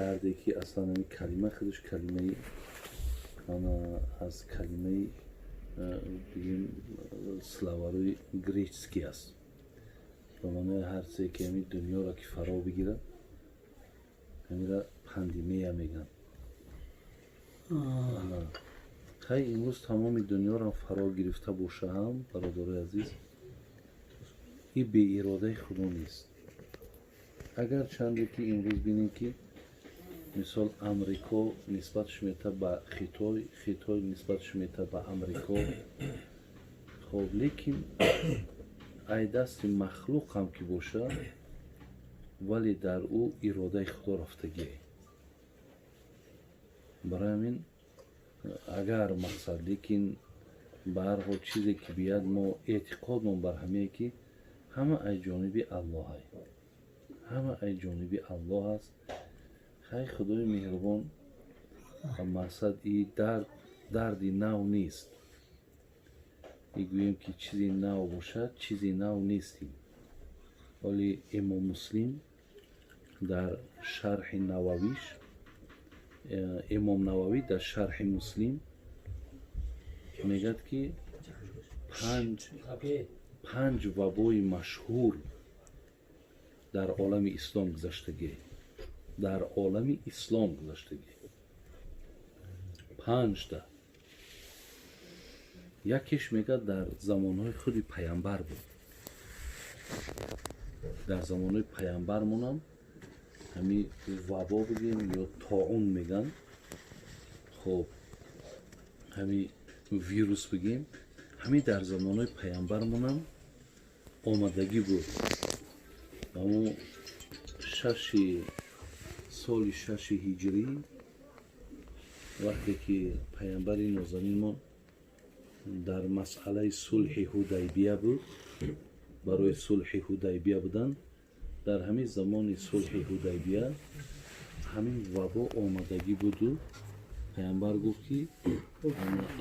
Дарде ки аслан ҳамин калима худаш калимаи аз калимаи, бигем, словарои греческий аст, ба маънои ҳар чизе ки ҳамин дунёро ки фаро бигирад, ҳамира пандемия мегӯянд. Хай, имрӯз тамоми дунёро фаро гирифта боша ҳам, бародарои азиз, ин беиродаи Худо нест. Агар чанде ки имрӯз бинем, ки мисол Амрико нисбатш мета ба Хитой, Хитой нисбатш мета ба Амрико, хоб, лекин ай дасти махлуқ ҳам ки боша, вале дар ӯ иродаи Худо рафтагие. Барои ҳамин агар мақсад, лекин ба ҳар ҳол чизе ки бияд, мо эътиқодмон бар ҳамее ки ҳама ай ҷониби Аллоҳай, ҳама ай ҷониби Аллоҳ аст. Хай, Худои меҳрубон, мақсад, и дард дарди нав нест. Мегӯем ки чизи нав бошад, чизи нав нестим. Вале Имом Муслим дар шарҳи Нававиш, Имом Нававӣ дар шарҳи Муслим мегӯяд, ки панҷ вабои машҳур дар олами ислом гузаштагӣ, дар олами ислом гузаштагӣ панҷта. Якеш, мегӯяд, дар замонҳои худи паямбар буд. Дар замонҳои паямбармонам ҳамин вабо бигем ё тоун мегӯянд, хоб, ҳамин вирус бигем, ҳамин дар замонҳои паямбармонам омадагӣ буд. Ҳамун шаши соли шаши ҳиҷрӣ, вақте ки паямбари нозанинмон дар масъалаи сулҳи Ҳудайбия буд, барои сулҳи Ҳудайбия буданд, дар ҳамин замони сулҳи Ҳудайбия ҳамин вабо омадагӣ буду паямбар гуфт, ки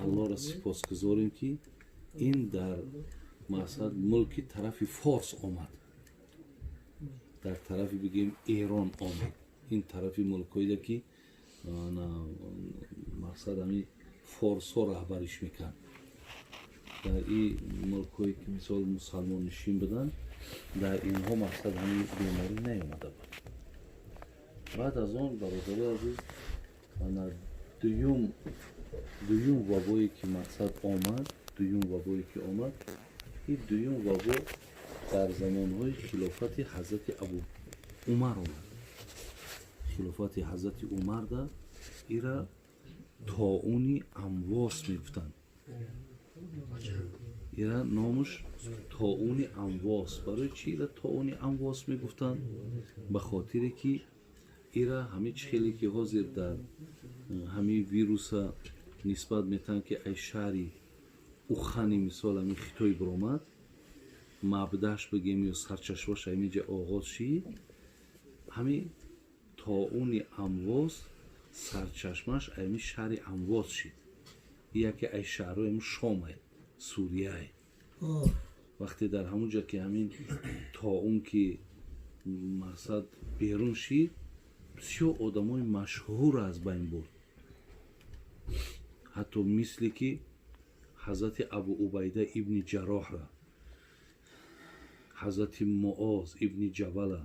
Аллоҳро сипосгузорем, ки ин дар мақсад мулки тарафи Форс омад, дар тарафи, бигем, Эрон омад. Ин тарафи мулкҳоида ки мақсад ҳамин форсҳо раҳбариш мекард, дар ин мулкҳое ки мисол мусалмоннишин буданд, дар инҳо мақсад ҳамин беморӣ наёмада буд. Баъд аз он, бародари азиз, дуюм вабое ки мақсад омад, дуюм вабое ки омад, ин дуюм вабо дар замонҳои хилофати ҳазрати Абу Умар омад. Хилофати ҳазрати Умарда ира тоуни Амвос мегуфтанд. Ира номуш тоуни Амвос. Барои чи ира тоуни Амвос мегуфтанд? Ба хотире ки ира ҳамин чи хеле ки ҳозир дар ҳамин вируса нисбат метаҳанд, ки ай шаҳри Ухани, мисол, ҳамин Хитой биромад, мабдааш бигем ё сарчашмаш ҳаминҷа оғоз шид, ҳамин тоуни Амвос сарчашмаш ҳамин шаҳри Амвос шид. Яке ай шаҳрҳои ҳамин Шомай, Сурияй. Вақте дар ҳамун ҷо ки ҳамин тоун ки мақсад берун шид, бисёр одамои машҳур аз байн бурд, ҳатто мисле ки ҳазрати Абу Убайда ибни Ҷароҳра, ҳазрати Муоз ибни Ҷабала,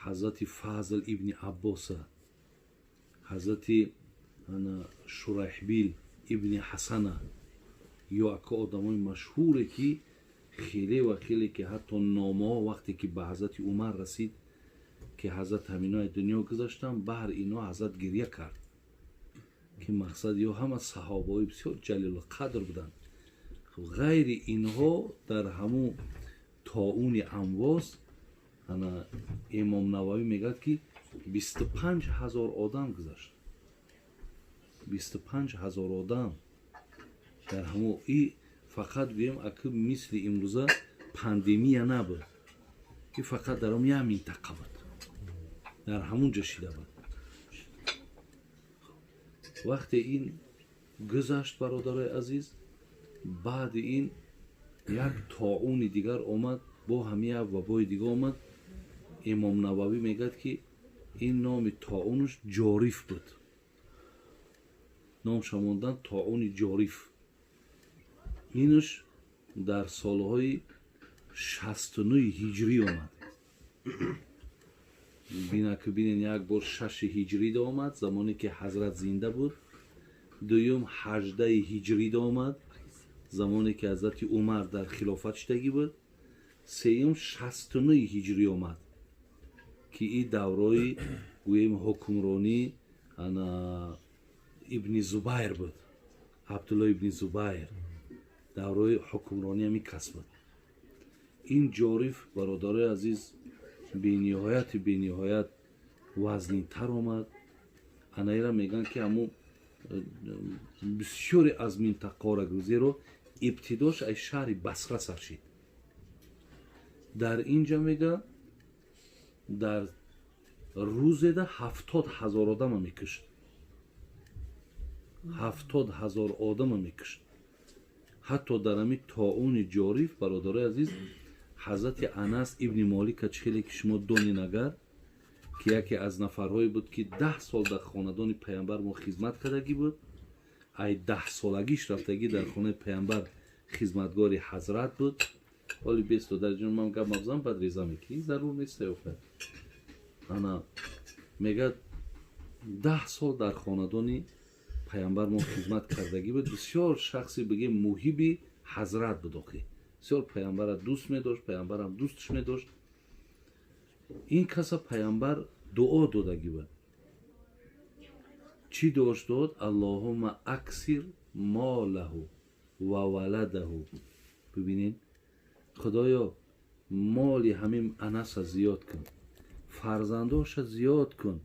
ҳазрати Фазл ибни Аббоса, ҳазрати Шурайҳбил ибни Ҳасана ё ака одамои машҳуре ки хеле ва хеле ки ҳатто номаҳо вақте ки ба ҳазрати Умар расид, ки ҳазрат ҳаминои дунё гузаштанд, баҳр ино ҳазрат гирья кард, ки мақсад ё ҳама саҳобаҳои бисёр ҷалилқадр буданд. Ғайри инҳо дар ҳамун тоуни Амвос ана Имом Нававӣ мегӯяд, ки 25 000 одам гузашт, 25 000 одам дар ҳамун. И фақат гӯем, аки мисли имрӯза пандемия набуд, и фақат дар он як минтақа буд, дар ҳамун ҷо шида буд. Вақте ин гузашт, бародарои азиз, баъди ин як тоуни дигар омад, бо ҳамин як вабои дигар омад. Имом Нававӣ мегӯяд, ки Ин номи тоунаш Ҷориф буд. Номша мондан тоуни Ҷориф. Инаш дар солҳои 69 ҳиҷрӣ омад. Бинаки бинен, як бор 6 ҳиҷрида омад, замоне ки ҳазрат зинда буд. Дуюм 18 ҳиҷрида омад, замоне ки ҳазрати Умар дар хилофат шидагӣ буд. Сеюм 69 ҳиҷрӣ омад, ки и даврои гӯем ҳукмронӣ ана Ибни Зубайр буд, Абдулло ибни Зубайр, даврои ҳукмронӣ ҳамин кас буд. Ин Ҷориф, бародарои азиз, бениҳояти бениҳоят вазнинтар омад. Анаира мегӯянд, ки ҳамун бисёре аз минтақаҳоро, зеро ибтидош аз шаҳри Басра сар шид. Дар инҷа мега, дар рӯзеда 70 000 одама мекушт, 70 000 одама мекушт. Ҳатто дар ҳамин тоуни Ҷориф, бародарои азиз, ҳазрати Анас ибни Молика, чӣ хеле ки шумо донин, агар ки яке аз нафарҳое буд, ки 10 сол дар хонадони паямбар мо хизмат кардагӣ буд, ай 10 солагиш рафтагӣ дар хонаи паямбар хизматгори ҳазрат буд. Ҳоли бесто дар ҷон ман гап мабзам, баъд реза мекунӣ, зарур нест. Охир ана мегӯяд, 10 сол дар хонадони паямбар мо хизмат кардагӣ буд. Бисёр шахси бигем муҳиби ҳазрат буд. Охир бисёр паямбара дӯст медошт, паямбарам дӯстш медошт. Ин каса паямбар дуо додагӣ буд. Чӣ дуош дод? اللهم أكثر ماله وولده. Бибинед, худоё, моли ҳамин Анаса зиёд кун, фарзандоша зиёд кун,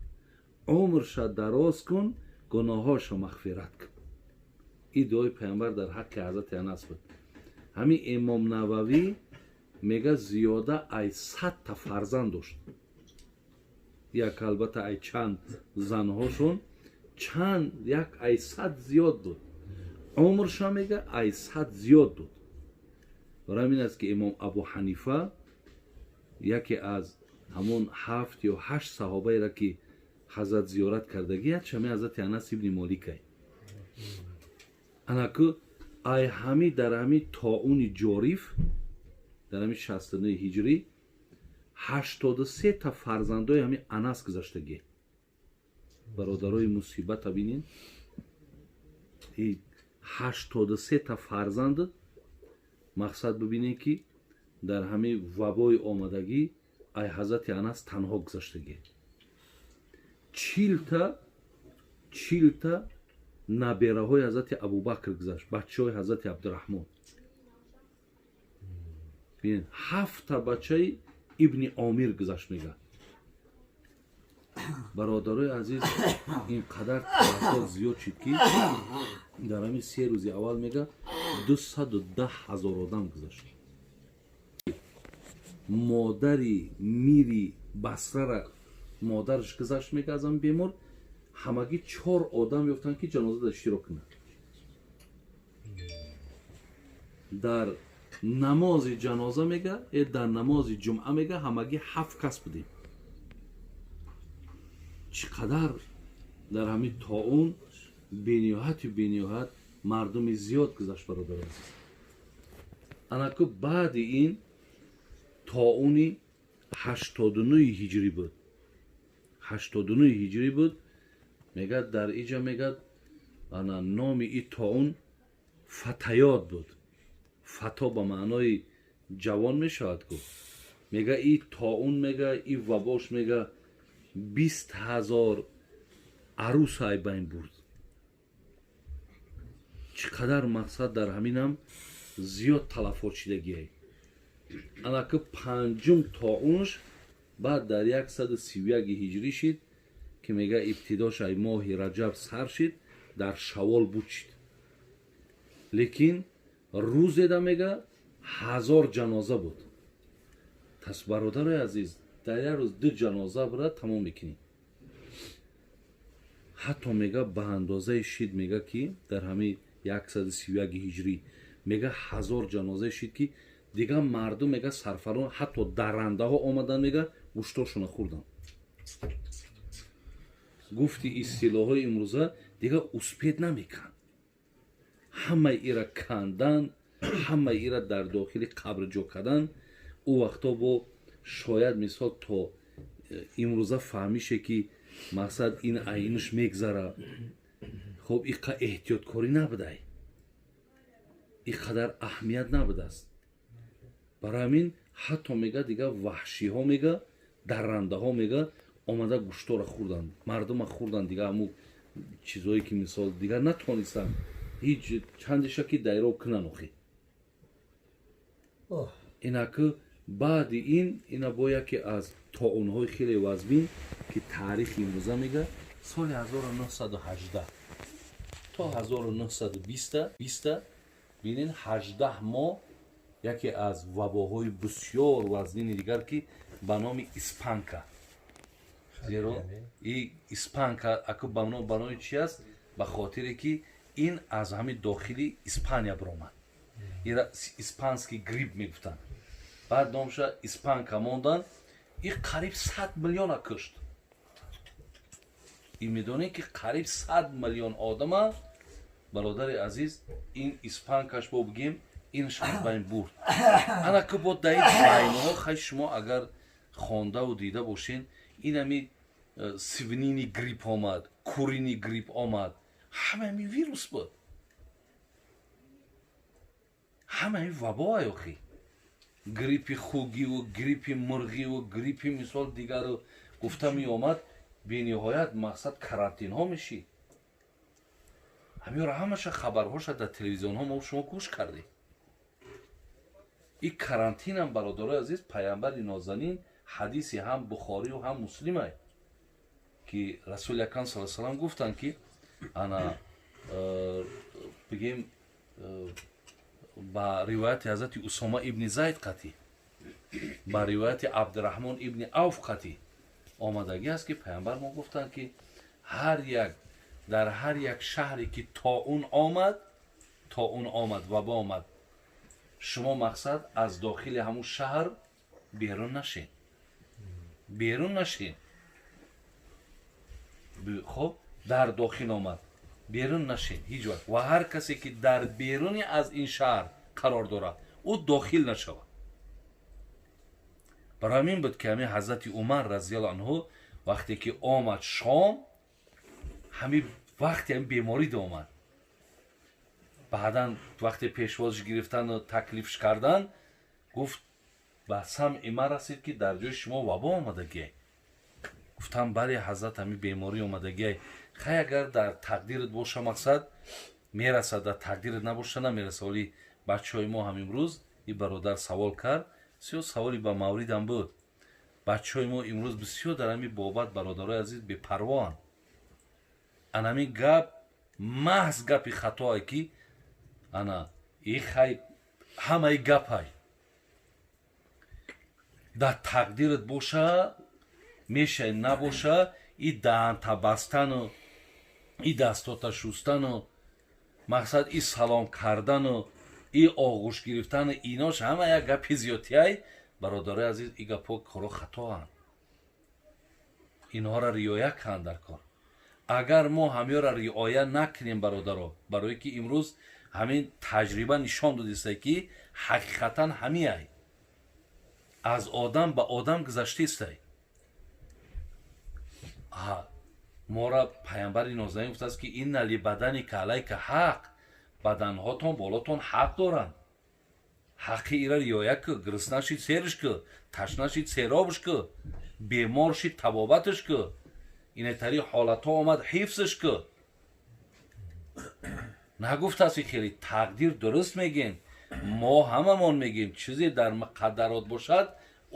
умрша дароз кун, гуноҳҳоша мағфират кун. Ин дуои паямбар дар ҳаққи ҳазрати Анас буд. Ҳамин Имом Нававӣ мега, зиёда ай 100-та фарзанд дошт. Як албатта ай чанд занҳошон, чанд як ай 100 зиёд буд. Умрша мега ай 100 зиёд буд. Барои ҳамин аст, ки Имом Абу Ҳанифа яке аз ҳамон ҳафт ё ҳашт саҳобаеро, ки ҳазрат зиёрат кардагӣ, якшами ҳазрати Анас ибни Моликай. Анаку ай ҳами дар ҳами тоуни Ҷориф дар ҳами 69 ҳиҷрӣ 83-та фарзандои ҳами Анас гузаштагӣ. Бародарои, мусибата бинен, 83-та фарзанд. Мақсад бибинем, ки дар ҳамин вабои омадагӣ ай ҳазрати Анас танҳо гузаштагӣ. 40-та, 40-та набераҳои ҳазрати Абубакр гузашт, бачаҳои ҳазрати Абдураҳмон. Ҳафта бачаи Ибни Омир гузашт. Мега, бародарои азиз, ин қадар талафот зиёд шид, ки дар ҳамин 3 рӯзи аввал, мега, 210 000 одам гузашт. Модари мири Басрара модараш гузашт, мега, аз ҳамин бемор. Ҳамагӣ чор одам ёфтанд, ки ҷанозада иштирок кунанд. Дар намози ҷаноза, мега, дар намози ҷумъа, мега, ҳамагӣ ҳафт кас будем. Чӣ қадар дар ҳамин тоун бениҳояту бениҳоят мардуми зиёд гузашт, бародари азиз. Анаку баъди ин тоуни 89 ҳиҷрӣ буд, 89 ҳиҷрӣ буд. Мегӯяд, дар иҷа, мегӯяд, ана номи и тоун Фатаёт буд. Фато ба маънои ҷавон мешавад гуфт. Мега, и тоун, мега, и вабош, мега, 20 000 арӯса ай байн бурд. Чӣ қадар мақсад дар ҳаминам зиёд талафот шидагиай. Анаки панҷум тоунш баъд дар 131 ҳиҷрӣ шид, ки мега, ибтидош ай моҳи раҷаб сар шид, дар шавол буд шид. Лекин рӯзеда, мега, 1000 ҷаноза буд. Пас, бародарои азиз, дар як рӯз ду ҷаноза бира тамом мекунӣ. Ҳатто, мега, ба андозаи шид, мега, ки дар ҳамин 131 ҳиҷрӣ, мега, 1000 ҷанозаи шид, ки дигар мардум, мега, сарфарон, ҳатто дарандаҳо омадан, мега, гӯштошона хӯрдан. Гуфти истилоҳои имрӯза дигар успеть намеканд. Ҳамаи ира кандан, ҳамаи ира дар дохили қабр ҷо кардан. Ӯ вақто бо шояд мисол то имрӯза фаҳмише ки мақсад ин айниш мегзара. Хоб, иқа эҳтиёткорӣ набудай, ин қадар аҳамият набудааст. Барои ҳамин ҳатто мега дигар ваҳшиҳо, мега даррандаҳо, мега омада гӯштора хӯрданд, мардума хӯрданд. Дигар ҳамун чизое ки мисол дигар натонистанд ҳеҷ чандеша ки дайроб кунанд охи. Инаку баъди ин ина бо яке аз тоунҳои хеле вазмин ки таърихи имрӯза мега соли 1918 то 1920 бинен 18 моҳ яке аз вабоҳои бисёр вазнини дигар ки ба номи испанка. Зеро и испанка аку ба номи чи аст? Ба хотире ки ин аз ҳамин дохили Испания биромад. Ира испанский грипп мегуфтанд. Баъд номша испанка мондан. И қариб 100 миллиона кушт. И медонед ки қариб 100 миллион одама, бародари азиз, ин испанкаш бо бигем инш аз байн бурд. Ана ки бо дар ин байнаҳо хай шумо агар хондаву дида бошен, инами свиний грипп омад, куриный грипп омад, ҳамаи вирус буд, ҳамаи вабо охи. Гриппи хугиву гриппи мурғиву гриппи мисол дигару гуфта меомад. Бениҳоят мақсад карантинҳо мешид. Ҳамиёра ҳамаша хабарҳоша дар телевизионҳо мо шумо гӯш кардем. И карантинам, бародарои азиз, пайғамбари нозанин ҳадиси ҳам Бухорию ҳам Муслимай ки Расули Акрам сал салам гуфтанд ки ана бигем ба ривояти ҳазрати Усома ибни Зайд қатӣ, ба ривояти Абдураҳмон ибни Авф қатӣ омадагӣ аст ки пайғамбар мо гуфтанд ки ҳар як дар ҳар як шаҳре ки тоун омад, тоун омад, вабо омад, шумо мақсад аз дохили ҳамун шаҳр берун нашед, берун нашед. Хоб, дар дохил омад, берун нашед ҳеҷ вақт. Ва ҳар касе ки дар беруни аз ин шаҳр қарор дорад, ӯ дохил нашавад. Барои ҳамин буд ки ҳамин ҳазрати Умар разиаллоҳу анҳу вақте ки омад Шом, ҳамин вақте ҳамин беморӣ омад, баъдан вақте пешвозш гирифтану таклифш кардан, гуфт: ба самъи ман расид ки дар ҷои шумо вабо омадагиай. Гуфтам: бале, ҳазрат, ҳамин беморӣ омадагиай. Хай, агар дар тақдират боша, мақсад мерасад, дар тақдират набоша, намераса. Вале бачаҳои мо ҳам имрӯз и бародар савол кард, бисёр саволи ба мавридам буд. Бачаҳои мо имрӯз бисёр дар ҳамин бобат, бародарои азиз, бепарвоанд. Анамин гап маҳз гапи хатое ки ана и хай ҳамаи гапай дар тақдират боша мешай, набоша и даҳанта бастану и дастота шустану мақсад и салом кардану и оғӯш гирифтану инош ҳама як гапи зиёдтиай. Бародарои азиз, и гапҳо коро хатоанд. Инҳоро риоя кунанд дар кор. Агар мо ҳамёра риоя накунем, бародаро, барое ки имрӯз ҳамин таҷриба нишон додиста ки ҳақиқатан ҳамиай аз одам ба одам гузаштаистай. Мора пайғамбари нозанин гуфтааст ки инна либаданика алайка ҳақ, баданҳотон болотон ҳақ доранд, ҳаққи ира риоя кӯ. Гурусна шид, серш кӯ, ташна шид, серобш кӯ, бемор шид, табобаташ кӯ, инетари ҳолатҳо омад, ҳифзш кӯ. Нагуфтааст ки хеле тақдир дуруст мегем, мо ҳамамон мегем чизе дар муқаддарот бошад,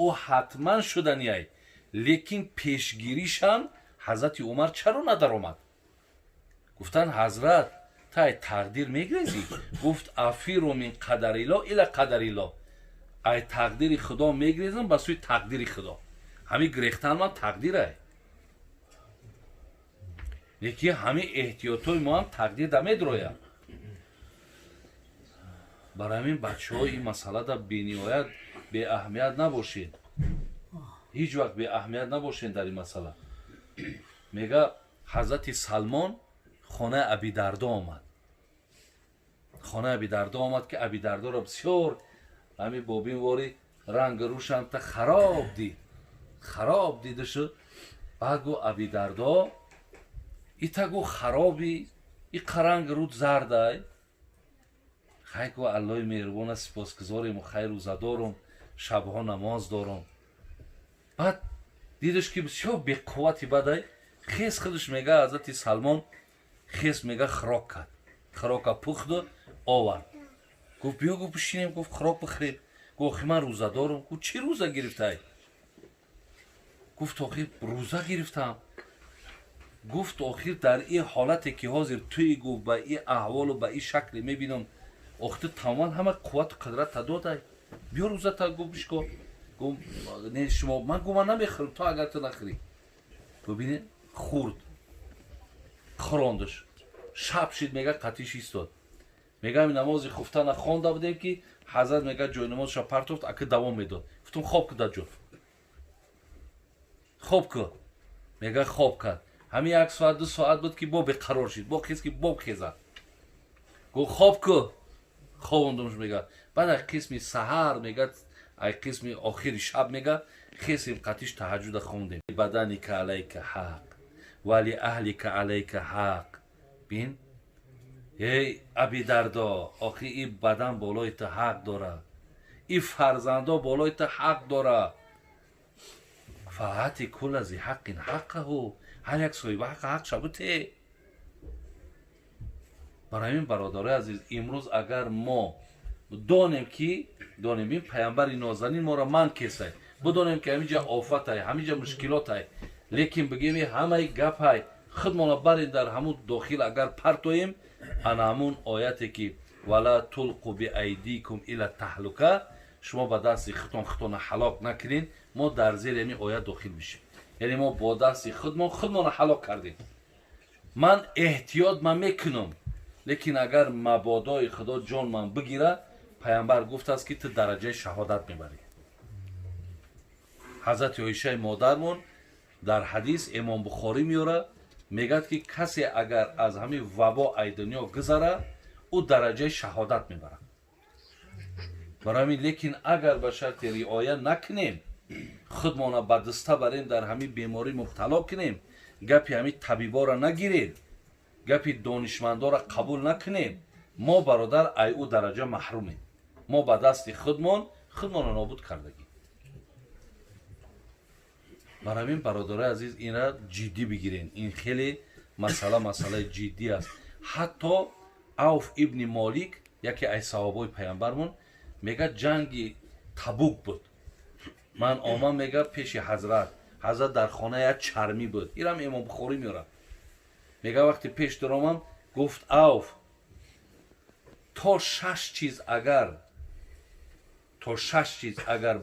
ӯ ҳатман шуданиай, лекин пешгиришам. Ҳазрати Умар чаро надаромад? Гуфтанд: ҳазрат, тай тақдир мегрезӣ? Гуфт: афиру мин қадарилло ила қадарилло, ай тақдири Худо мегрезам ба сӯи тақдири Худо. Ҳамин грехтан ман тақдирай, лекин ҳамин эҳтиётҳои мо ҳам тақдир да медрояд. Барои ҳамин, бачаҳо, ин масъалада бениҳоят беаҳамият набошед, ҳеҷ вақт беаҳамият набошед дар ин масъала. Мега Ҳазрати Салмон хонаи Абидардо омад. Хонаи Абидардо омад, ки Абидардоро бисёр ҳами бобинвори ранг рӯшанта хароб дид, хароб дида шуд. Баъд гу Абидардо ита гу хароби и қаранг руд зардай. Хай гу Аллоҳи меҳрубона сипосгузорему, хай рӯза дорум, шабҳо намоз дорум. Баъд дидаш, ки бисёр беқуввати бадай. Хес худаш мега ҳазрати Салмон хес мега хӯрок кард, хӯрока пухту овард. Гуфт: «Биё», гуфт, «бишинем», гуфт, «хӯрок бихӯрем». Гуфт: «Охи, ман рӯза дорум». Гуфт: «Чӣ рӯза гирифтай?» Гуфт: «Охир, рӯза гирифтам». Гуфт: «Охир, дар ин ҳолате ки ҳозир туи», гуфт, «ба ин аҳволу ба ин шакле мебинам, ох, ту тамоман ҳама қуввату қудрата додай, биё рӯзата», гуфт, «бишко». Гуфт: «Не, шумо», ман гуфт, «ман намехӯрам, то агар ту нахӯрӣ». Бибине, хӯрд, хӯрондаш. Шаб шид, мега, қатиш истод. Мега, ҳами намози хуфтана хонда будем, ки ҳазрат, мега, ҷои намозша партофт, ака давом медод. Гуфтум: «Хоб ку, дар ҷо хоб ку». Мега, хоб кард. Ҳамин як соат, 2 соат буд, ки бо беқарор шид, бо хез, ки бо хезад. Гуфт: «Хоб ку». Хобондумш, мега. Баъд ай қисми саҳар, мега, ай қисми охири шаб, мега, хесем, қатиш таҳаҷҷуда хондем. Баданика алайка ҳақ ва ли аҳлика алайка ҳақ. Бин, эй Абидардо, охи и бадан болои ту ҳақ дора, и фарзандо болои ту ҳақ дора. Фаати кулла зи ҳаққин ҳаққаҳу, ҳар як соҳиба ҳаққа ҳақша буте. Барои ҳамин, бародарои азиз, имрӯз агар мо донем, ки донем, ин паямбари нозанин моро ман кесай, бидонем, ки ҳаминҷа офатай, ҳаминҷа мушкилотай, лекин бигем, ҳамаи гапай худмона барем, дар ҳамун дохил агар партоем, ана ҳамун ояте, ки вала тулқу биайдикум ила таҳлука, шумо ба дасти худтон худтона ҳалок накунед, мо дар зери ҳамин оят дохил мешем. Яъне мо бо дасти худмон худмона ҳалок кардем. Ман эҳтиёт ман мекунам, лекин агар мабодои Худо ҷон ман бигира, паямбар гуфтааст, ки ту дараҷаи шаҳодат мебарӣ. Ҳазрати Оишаи модармон дар ҳадис Имом Бухорӣ меёрад, мегӯяд, ки касе агар аз ҳамин вабо ай дунё гузара, ӯ дараҷаи шаҳодат мебарад. Барои ҳамин, лекин агар ба шарти риоя накунем, худмона ба даста барем, дар ҳамин беморӣ мубтало кунем, гапи ҳамин табиборо нагирем, гапи донишмандоро қабул накунем, мо, бародар, ай ӯ дараҷа маҳрумем. Мо ба дасти худмон худмонро нобуд кардагӣ. Барои ҳамин, бародарои азиз, инра ҷиддӣ бигирен. Ин хеле масъала масъалаи ҷиддӣ аст. Ҳатто Авф ибни Молик, яке аз саҳобои паямбармон, мега, ҷанги Табук буд, ман омам, мега, пеши ҳазрат. Ҳазрат дар хона як чармӣ буд. Ирам Имом Бухорӣ меорад. Мега, вақте пеш даромам, гуфт: «Авф, то шаш чиз агар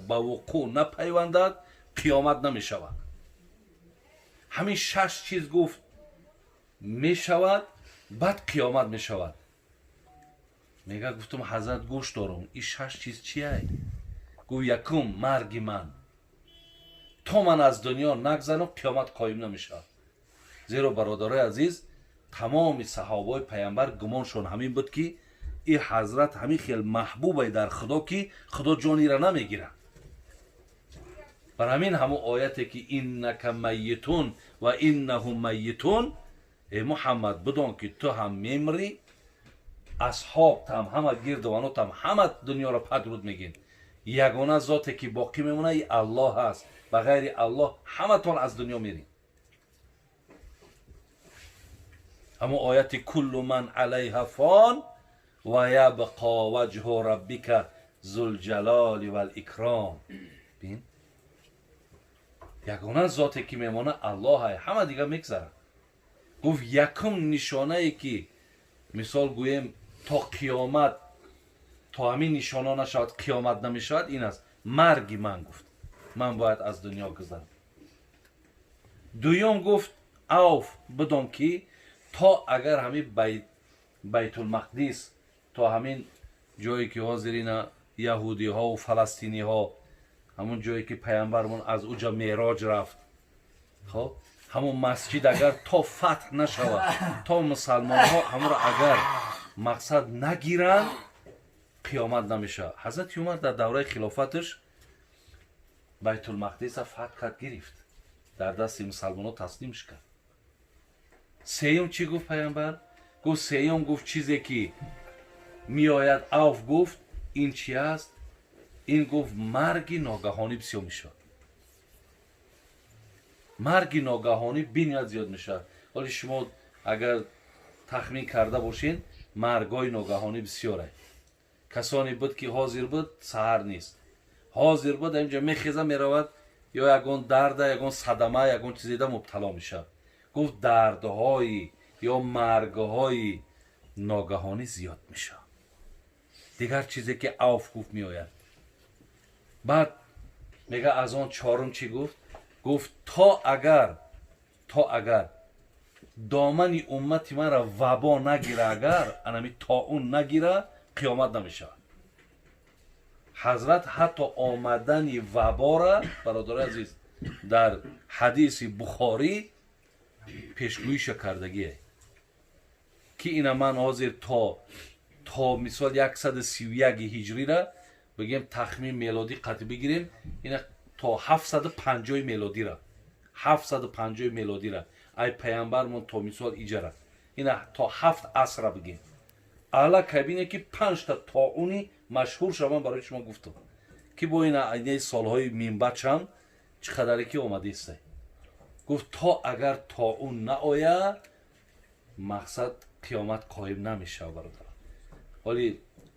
ба вуқӯъ напайвандад, қиёмат намешавад. Ҳамин шаш чиз», гуфт, «мешавад, баъд қиёмат мешавад». Мега, гуфтум: «Ҳазрат, гӯш дорум, ин шаш чиз чиай?» Гуфт: «Якум, марги ман. То ман аз дунё нагзарам, қиёмат қоим намешавад». Зеро, бародарои азиз, тамоми саҳобаҳои паямбар гумоншон ҳамин буд, ки ин ҳазрат ҳамин хел маҳбубай дар Худо, ки Худо ҷонира намегирад. Бар ҳамин ҳамун ояте, ки иннака майитун ва иннаҳум майитун, э Муҳаммад, бидон, ки ту ҳам мемрӣ, асҳобтам ҳама, гирдованотам ҳама дунёро падруд мегин. Ягона зоте, ки боқӣ мемонад, и Аллоҳ аст. Ба ғайри Аллоҳ ҳаматон аз дунё мерем. Ҳамун ояти куллу ман алайҳа фон ва ябқо ваҷҳу раббика зулҷалоли валикром. Бин, ягона зоте, ки мемонад, Аллоҳ, ҳама дига мегзарад. Гуфт: якум нишонае, ки мисол гӯем, то қиёмат, то ҳамин нишоно нашавад, қиёмат намешавад, ин аст: марги ман. Гуфт: «Ман бояд аз дунё гузарам». Дуюм, гуфт: «Авф, бидон, ки то агар ҳамин Байтулмақдис, то ҳамин ҷое, ки ҳозир ина яҳудиҳову фаластиниҳо, ҳамун ҷое, ки паямбармон аз уҷа мероҷ рафт, хоб, Ҳамон масҷид агар то фатҳ нашавад, то мусалмонҳо ҳамонро агар мақсад нагиранд, қиёмат намешавад. Ҳазрати Умар дар давраи хилофаташ Байтулмақдиса фатҳ кард, гирифт, дар дасти мусалмонҳо таслимш кард. Сеюм чӣ гуфт пайғамбар? Гуфт, сеюм гуфт, чизе ки меояд, Авф гуфт, ин чи аст? Ин гуфт, марги ногаҳонӣ бисёр мешавад. Марги ногаҳонӣ бениҳоят зиёд мешавад. Ҳоли шумо агар тахмин карда бошед, маргҳои ногаҳонӣ бисёре. Касоне буд, ки ҳозир буд, саҳар нест, ҳозир буд, инҷа мехеза, меравад, ё ягон дарда, ягон садама, ягон чизеда мубтало мешавад. Гуфт, дардҳои ё маргҳои ногаҳонӣ зиёд мешавад. Дигар чизе ки Авф гуфт меояд. Баъд мега, аз он чорум чӣ гуфт? Гуфт, то агар домани уммати манра вабо нагира, агар анами тоун нагира, қиёмат намешавад. Ҳазрат ҳатто омадани вабора, бародари азиз, дар ҳадиси Бухорӣ пешгӯиша кардагие, ки ина ман ҳозир то мисол 131 ҳиҷрира бигем, тахмин мелодӣ қатъи бигирем, ина то 750 мелодира, 750 мелодира, ай паямбармон то мисол иҷара, ина то ҳафт асра бигем, ала кабине ки панҷта тоуни машҳур шаван, барои шумо гуфтам, ки бо ина айнаи солҳои минбачам чӣ қадаре ки омадисте. Гуфт, то агар тоун наояд, мақсад қиёмат қоим намешавад. Бародар, ҳоли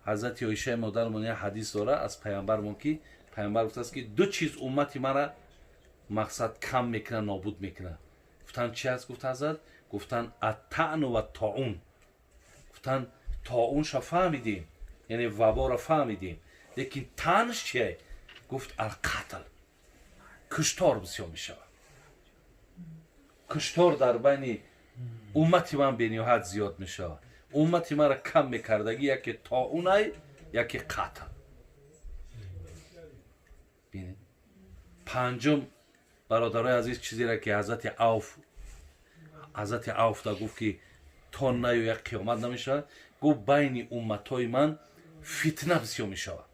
ҳазрати Оишаи модармон як ҳадис дора аз паямбармон, ки паямбар гуфтааст, ки ду чиз уммати мара мақсад кам мекунад, нобуд мекунад. Гуфтанд, чи аст? Гуфт ҳазрат, гуфтанд: аттаъну ва тоун. Гуфтанд, тоунша фаҳмидем, яъне ваборо фаҳмидем, лекин таънш чие? Гуфт: алқатл, куштор бисёр мешавад. Куштор дар байни уммати ман бениҳоят зиёд мешавад. Уммати маро кам мекардагӣ яке тоунай, яке қатл. Бинед, панҷум, бародарои азиз, чизеро ки ҳазрати Авф да гуфт, ки то наёяд, қиёмат намешавад. Гуфт, байни умматҳои ман фитна бисёр мешавад,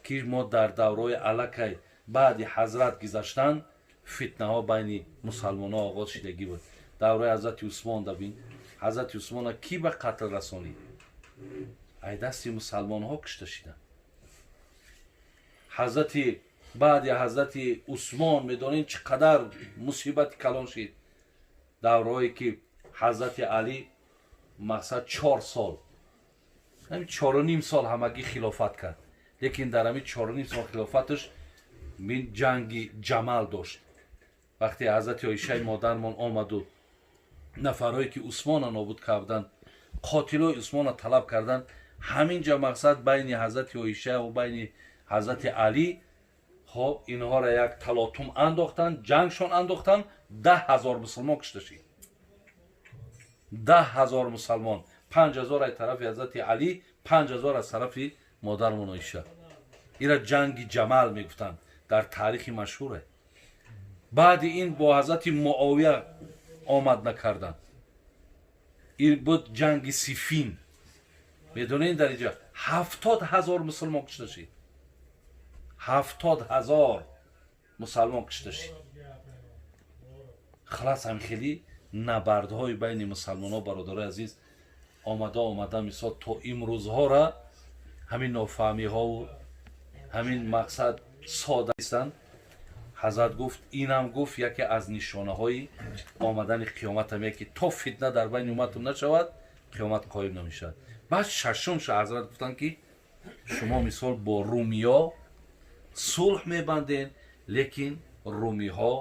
ки мо дар давраҳои аллакай баъди ҳазрат гузаштан фитнаҳо байни мусалмонҳо оғоз шидагӣ буд. Давраи ҳазрати Усмон да бин, ҳазрати Усмона кӣ ба қатл расонид? Ай дасти мусалмонҳо кушта шиданд. Ҳазрати баъди ҳазрати Усмон медонед, чӣ қадар мусибати калон шид. Давраҳое ки ҳазрати Алӣ мақсад 4 сол, ҳамин 4,5 сол ҳамагӣ хилофат кард, лекин дар ҳамин 4,5 сол хилофаташ мин ҷанги Ҷамал дошт. Вақте ҳазрати Оишаи модармон омаду нафарҳое ки Усмона нобуд карданд, қотилои Усмона талаб карданд, ҳамин ҷа мақсад байни ҳазрати Оиша ва байни ҳазрати Алӣ, хоб, инҳоро як талотум андохтанд, ҷангшон андохтанд, 10 000 мусулмон кушта шид. 10 000 мусалмон, 5000 аз тарафи ҳазрати Алӣ, 5000 аз тарафи модармон Оиша. Ира ҷанги Ҷамал мегуфтанд, дар таърихи машҳуре. Баъди ин бо ҳазрати Муовия омад накарданд, ин буд ҷанги Сифин. Медонед, дар инҷа 70 000 мусулмон кушта шид, 70 000 мусалмон кушта шид. Халас, ҳам хеле набардҳои байни мусалмонҳо, бародарои азиз, омада омада мисол то имрӯзҳора ҳамин нофаҳмиҳову ҳамин мақсад сода нестанд. Ҳазрат гуфт, инам гуфт, яке аз нишонаҳои омадани қиёматам е, ки то фитна дар байни умматум нашавад, қиёмат қоим намешавад. Баъд шашумша ҳазрат гуфтанд, ки шумо мисол бо румиё сулҳ мебанден, лекин румиҳо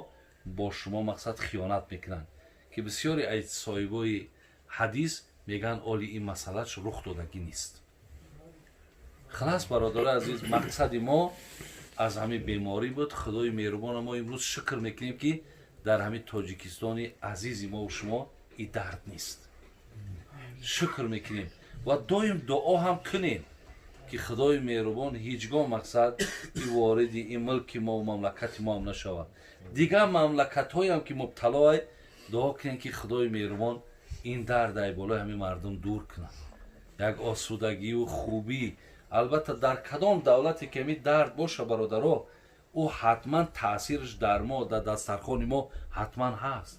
бо шумо мақсад хиёнат мекунанд, ки бисёре аз соҳибои ҳадис мегӯянд, оли ин масъалаш рух додагӣ нест. Халас, бародари азиз, мақсади мо аз ҳамин беморӣ буд. Худои меҳрубона мо имрӯз шукр мекунем, ки дар ҳамин Тоҷикистони азизи мову шумо и дард нест. Шукр мекунем ва доим дуо ҳам кунем. Ки Худои меҳрубон ҳеҷ гоҳ, мақсад, и вориди ин мулки мо, мамлакати мо ҳам нашавад. Дигар мамлакатҳоям ки мубталоай, дуо кунем, ки Худои меҳрубон ин дард ай болои ҳамин мардум дур кунад, як осудагию хубӣ. Албатта, дар кадом давлате ки ҳамин дард боша, бародаро, ӯ ҳатман таъсираш дар мо, дар дастархони мо ҳатман ҳаст.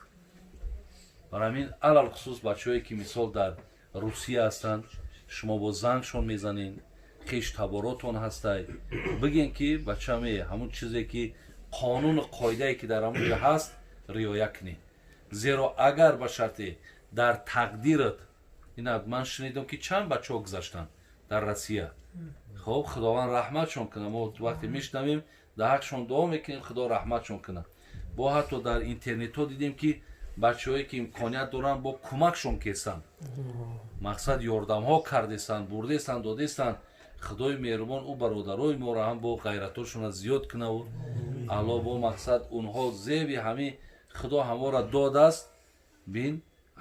Барои ҳамин, алалхусус бачаҳое ки, мисол, дар Русия ҳастанд, шумо бо зангшон мезанед, хеш таборотон ҳастай, бигем, ки бачаме, ҳамун чизе ки қонуну қоидае ки дар ҳамун ҷо ҳаст, риоя кунед. Зеро агар ба шарте дар тақдират ина, ман шунидам, ки чанд бачаҳо гузаштанд дар Россия. Хоб, Худованд раҳматшон кунад. Мо вақте мешунавем, дар ҳақшон дуо мекунем, Худо раҳматшон кунад. Бо ҳатто дар интернетҳо дидем, ки бачаҳое ки имконият доранд, бо кӯмакшон кесанд, мақсад, ёрдамҳо кардесанд, бурдесанд, додесанд. Худои меҳрубон ӯ бародарои моро ҳам бо ғайратошона зиёд кунаву алло бо, мақсад, онҳо зеби ҳамин Худо ҳамора додааст. Бин,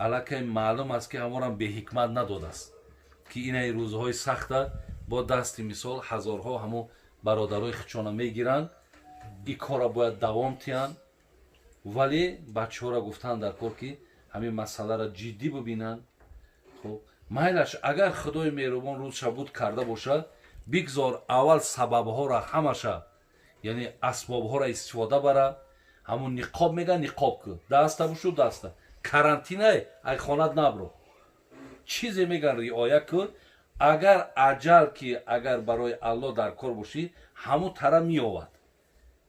аллакай маълум аст, ки ҳаморам беҳикмат надодааст, ки инаи рӯзҳои сахта бо дасти, мисол, ҳазорҳо ҳамун бародарои хичона мегиранд. И корра бояд давом тиҳанд, вале бачаҳоро гуфтан дар кор, ки ҳамин масъаларо ҷиддӣ бибинанд. Хуб, майлаш, агар Худои меҳрубон рӯзша буд карда бошад, бигзор аввал сабабҳоро ҳамаша, яъне асбобҳоро истифода бара. Ҳамун ниқоб мега, ниқоб ку, даста бушу, даста карантинай, ай хонат набро, чизе меган, риоя кун. Агар аҷал ки агар барои Аллоҳ дар кор бошӣ, ҳамун тара меовад.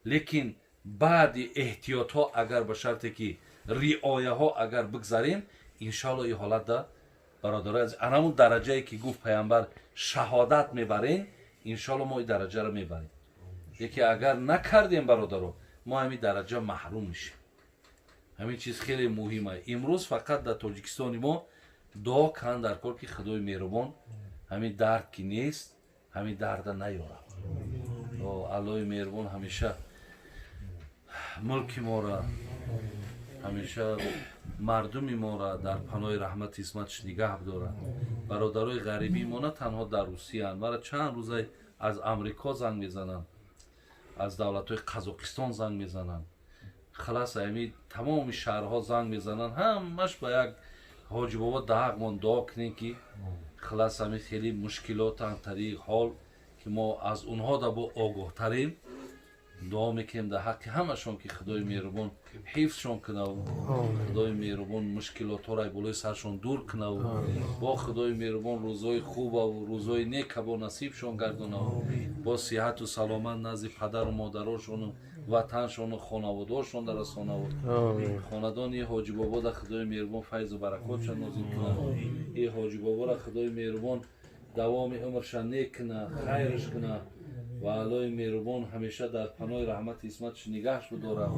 Лекин баъди эҳтиётҳо, агар ба шарте ки риояҳо агар бигзарем, иншоалло, ин ҳолатда, бародарои азиз, анамун дараҷае ки гуфт пайғамбар, шаҳодат мебарем, иншоалло, мо ин дараҷаро мебарем. Яке агар накардем, бародаро, мо ҳамин дараҷа маҳрум мешем. Ҳамин чиз хеле муҳим аст. Имрӯз фақат дар Тоҷикистони мо дуо кан дар кор, ки Худои меҳрубон ҳамин дард ки нест, ҳамин дарда наёрад. Аллоҳи меҳрубон ҳамеша мулки мора, ҳамеша мардуми мора дар паноҳи раҳмати исматаш нигаҳ бидорад. Бародарои ғарибии мо на танҳо дар Русияанд. Мара чанд рӯза аз Амрико занг мезананд, аз давлатҳои Қазоқистон занг мезананд, халас, ами тамоми шаҳрҳо занг мезананд. Ҳамаш ба як ҳоҷибобо даҳақмон дуо кунем, ки халас, ами хеле мушкилотан тариқ ҳол ки мо аз онҳо да бо огоҳтарем. Дуо мекунем дар ҳаққи ҳамашон, ки Худои меҳрубон ҳифзшон кунаву Худои меҳрубон мушкилотҳоро болои саршон дур кунаву бо Худои меҳрубон рӯзҳои хубаву рӯзҳои нека бо насибшон гардонаву бо сиҳату саломат назди падару модарошону ватаншону хонаводаошон дарасонаву хонадони ҳоҷибобода Худои меҳрубон файзу баракотшон нозил кунад. И ҳоҷибобора Худои меҳрубон давоми умрша нек куна, хайрш куна ва Аллои меҳрубон ҳамеша дар паноҳи раҳмати исматаш нигаҳш бидорад.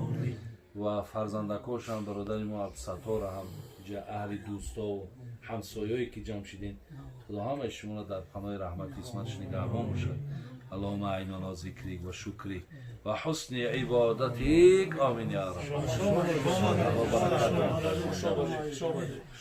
Ва фарзандакошам, бародари мо Абдусаттора ҳам, аҳли дӯстову ҳамсоёе ки ҷамъ шидем, Худо ҳамаи шуморо дар паноҳи раҳмати исматаш нигаҳбон бошад. اللهم أعنا على ذكرك وشكرك وحسن عبادتك، آمين يا رب.